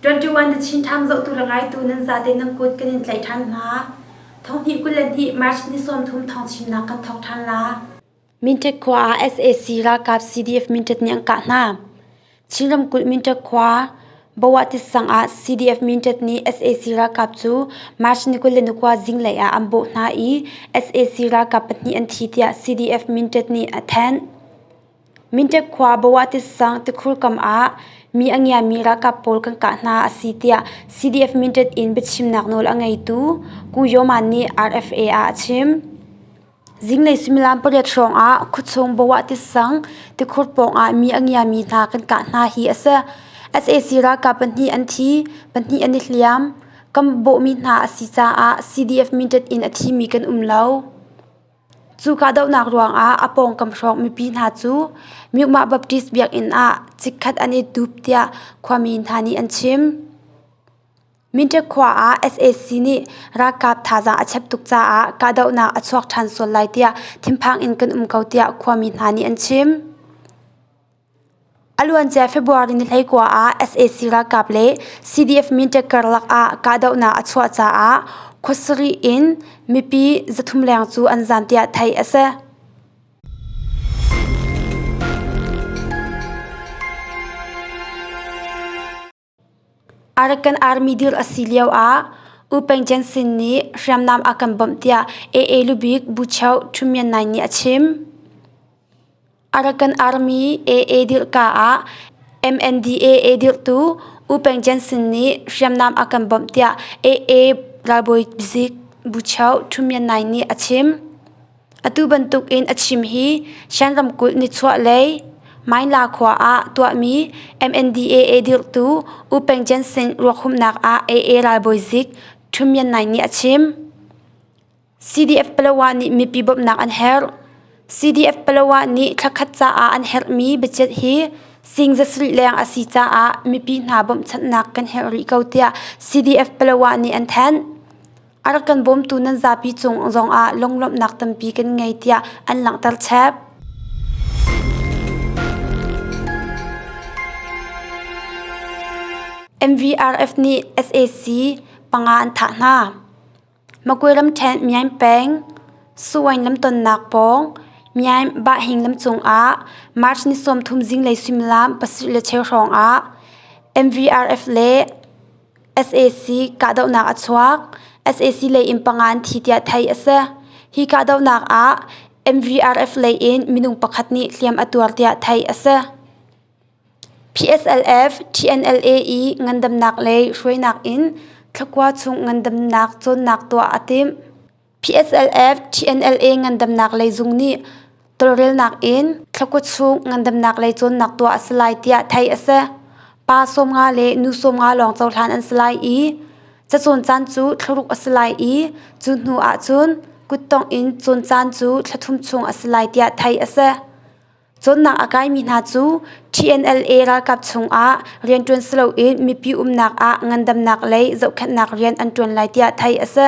21 The Chin Times zohtu le ngaitu nan zate nan kut kan in tlaih ṭhan hna. Thonghnih 22 March ni 30 thawngchimnak kan thawk ṭhan la. Minṭek khua ah sac ralkap CDF Minṭet nih an kah hna. Chin ramkulh Minṭek khua Bawah tisang ah CDF Minṭet nih sac ralkap cu March ni 29 zinglei ah an bawh hna i sac ralkap pahnih an thi tiah CDF Minṭet nih a thanh. Minṭek khua Bawah tisang tikhur kam ah mi a ngiami ralkap pawl kan kah hna a si tiah CDF Minṭet in biachimnak nawl a ngeitu Ku Yoman nih RFA ah a chim. Zinglei suimilam pariat hrawng ah khuachung Bawah tisang tikhur pawngah mi a ngiami hna kan kah hna hi a si. Sac ralkap pahnih an thi, pahnih an i hliam. Kan bawhmi hna a si caah CDF minṭet in a thimi kan um lo. Cu kahdohnak ruangah a pawngkam hrawng mipi hna cu Myukmah Baptist biakinn ah chikkhat an i dup tiah khuami hna nih an chim. Minṭek khua ah sac nih ralkap thazaang a chep tuk caah kahdohnak a chuak ṭhan sual lai tiah thinphang in kan um ko tiah khuami hna nih an chim. A luancia February ni 19 ah sac ralkap le CDF Minṭek karlak ah kahdohnak a chuah caah khua sarih in mipi 300 leng cu an zaam tiah theih a si. Arakan Army dir a si lio ah U Peng Jensen nih hriamnam a kan bawmh tiah AA lubik Buchoh Htun Myint Naing nih a chim. Arakan Army AA dirhka ah MNDAA dirhtu U Peng Jensen nih hriamnam a kan bawmh tiah AA ralbawi zik Buchoh Htun Myint Naing nih a chim. Atu bantuk in a chim hi Shan ramkulh nichuahlei Mainla khua ah tuahmi MNDAA dirhtu U Peng Jensen ruakhumhnak ah AA ralbawi zik Htun Myint Naing nih a chim. CDF Palawa nih mipi bawmhnak an herh. CDF Palawa nih thlakhat caah an herhmi budget hi sing zasarih leng a si caah mipi hna bawmhchanhnak kan herh rih ko tiah CDF Palawa nih an thanh. A rak kan bawmtu nan zapi cung zongah lunglawmhnak tampi kan ngei tiah an langhter chap. MVRF nih sac panga an thah hna. Makwe ramṭhen Myaing peng Suwain lamtonnak pawng Myaing Bahing lam cungah March ni 30 zinglei suimilam pasarih le cheu hrawng ah MVRF le Sac kahdohnak a chuak. Sac lei in panga an thi tiah theih a si. Hi kahdohnak ah MVRF lei in minung pakhat nih hliam a tuar tiah theih a si. PSLF, TNLA i ngandamnak lei hruainak in thlakua chung ngandamnak cawnnak tuah a timh. PSLF, TNLA ngandamnak lei zung nih tawlrelnak in thlakua chung ngandamnak lei cawnnak tuah a si lai tiah theih a si. Pa 50 le nu 50 lawng cohlan an si lai i cacawn caan cu thlaruk a si lai i cu hnu ahcun kuttongh in cawn caan cu thlathum chung a si lai tiah theih a si. Cawnnak a kaimi hna cu TNLA ralkap chungah rianṭuan si loin mipi umnak ah ngandamnak lei zohkhenhnak rian an ṭuan lai tiah theih a si.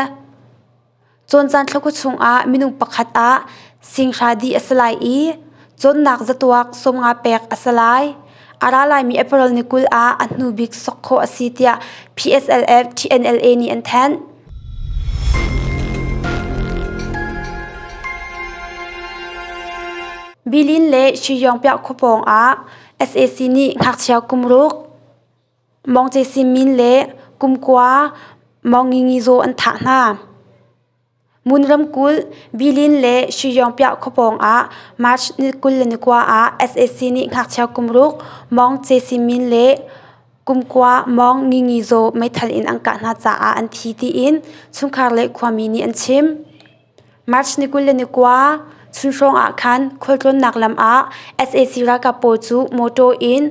Cawn caan thlakua chungah minung pakhat ah singhra dih a si lai i cawnnak zatuak 50 pek a si lai. A ra laimi April ni 20 ah a hnu bik sok khawh a si tiah PSLF TNLA nih an thanh. Bilin le Shiyongpiah khua pawng ah sac nih ngakchia kum ruk Mawng Ce Sin Min le kum kua Mawng Ngi Ngi Zaw an thah hna. Mun ramkulh Bilin le Shiyongpiah khua pawng ah March ni 29 ah sac nih ngakchia kum ruk Mawng Ce Sin Min le kum kua Mawng Ngi Ngi Zaw meithal in an kah hna caah an thi tiin chungkhar le khuami nih an chim. March ni 29 chun hrawng ah khan khualtlawnnak lam ah sac ralkap pawl cu mawṭaw in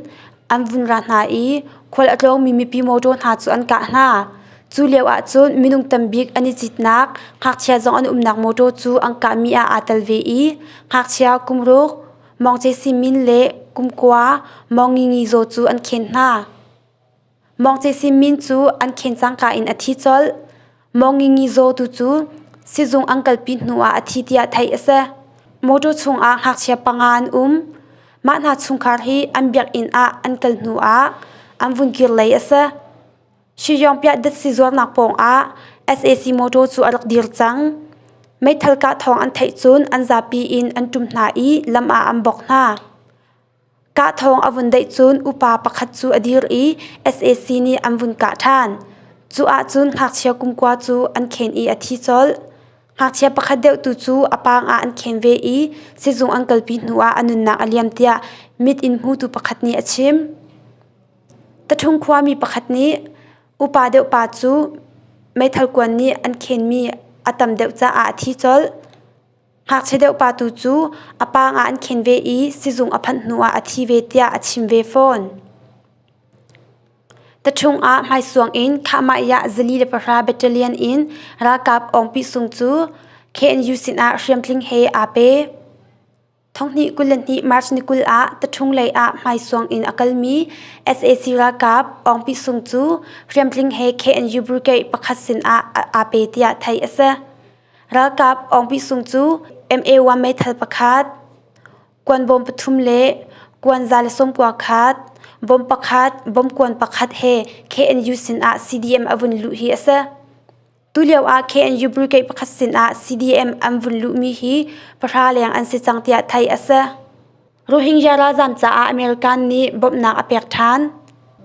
an vun ra hna i khual a tlawngmi mipi mawṭaw hna cu an kah hna. Cu lio ah cun minung tambik an i citnak ngakchia zong an umnak mawṭaw cu an kahmi ah aa tel ve i ngakchia kum ruk Mawng Ce Si Min le kum kua Mawng Ngi Ngi Zaw cu an khen hna. Mawng Ce Si Min cu an khen cangka in a thi colh. Mawng Ngi Ngi Zaw tu cu sizung an kalpi hnu ah a thi tiah theih a si. Mawṭaw chungah ngakchia panga an um. Mah hna chungkhar hi an biakinn ah an kal hnu ah an vun kir lei a si. Shiyongpiah datsi zuarnak pawngah sac motor cu a rak dir cang. Meithal kah thawng an theih cun an zapi in an ṭum hna i lam ah an bok hna. Kah thawng a vun daih cun upa pakhat cu a dir i sac nih an vun kah ṭhan. Cu ahcun ngakchia kumkua cu an khen i a thi colh. Ngakchia pakhat deuh tu cu a paang ah an khen ve i sizung an kalpi hnuah a nunnak a liam tiah mit in hmutu pakhat nih a chim. Taṭhung khuami pakhat nih upa deuh pa cu meithal kuan nih an khenmi a tam deuh caah a thi colh. Ngakchia deuh pa tu cu a paang ah an khen ve i sizung a phanh hnuah a thi ve tiah a chim ve fawn. Taṭhung ah hmaisuang in Khahmaiah 410 Battalion in ralkap Awngpi Sung cu KNU sinah hriamtling he aa pe. Thonghnih 22 March ni 20 ah Taṭhung lei ah hmaisuang in a kalmi sac ralkap Awngpi Sung cu hriamtling he KNU Brigade pakhat sinah aa pe tiah theih a si. Ralkap Awngpi Sung cu MA-1 meithal pakhat, kuanbawm pathum le kuan 190 khat, bom pakhat, bomkuan pakhat he KNU sinah CDM a vun luh hi a si. Tulio ah KNU Brigade pakhat sinah CDM an vun luhmi hi pahra leng an si cang tiah theih a si. Rohingya ralzam caah American nih bawmhnak a pek ṭhan.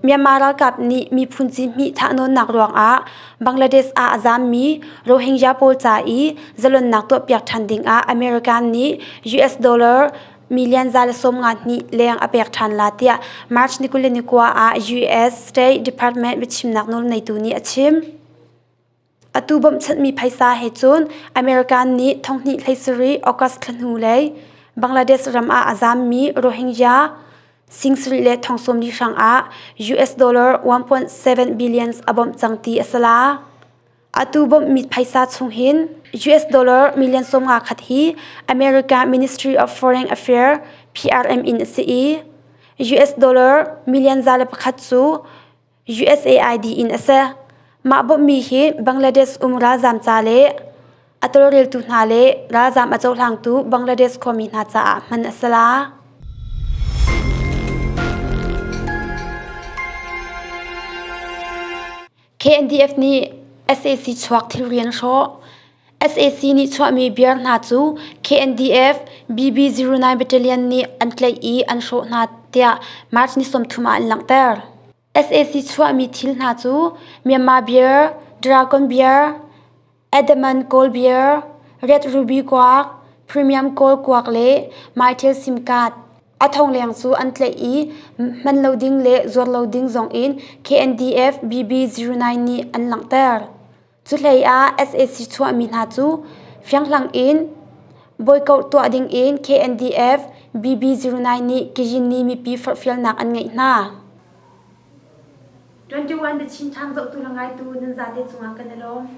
Myanmar ralkap nih miphun cihmih thahnawnnak ruangah Bangladesh ah a zammi Rohingya pawl ca i zalonnak tuahpiak ṭhan dingah American nih US dollar million 152 leng a pek ṭhan la tiah March ni 29 ah US State Department biachimnak nawlneitu nih a chim. Atu bawmhchanhmi phaisa he cun American nih thonghnih 17 August thla hnu lei Bangladesh ram ah a zammi Rohingya sing sarih le thong sawmli hrangah US dollar 1.7 billions a bawmh cang ti a si la. Atu bawmhmi phaisa chung hin US dollar million 50 khat hi America Ministry of Foreign Affairs PRM in a si i US dollar million 101 cu USAID in a si. Mah bawmhmi hi Bangladesh um ralzaam ca le a tawlreltu hna le ralzaam a cohlangtu Bangladesh khuami hna caah hman a si la. KNDF nih sac chuak thilri an hrawh. Sac nih chuahmi beer hna cu KNDF BB09 Battalion nih an tlaih i an hrawh hna tiah March ni 30 ah an langhter. Sac chuahmi thil hna cu Myanmar beer, Dragon beer, Adamant Gold beer, Red Ruby kuak, Premium Gold kuak le Mytel SIM card. A thongleng cu an tlaih i hman lo ding le zuar lo ding zong in KNDF BB09 nih an langhter. Cuhlei ah sac chuahmi hna cu fianghlang in bawikoh tuah ding in KNDF BB09 nih Kiyinni mipi forhfialnak an ngeih hna. 21 The Chin Times zohtu le ngaitu nan zate cungah kan i lawm.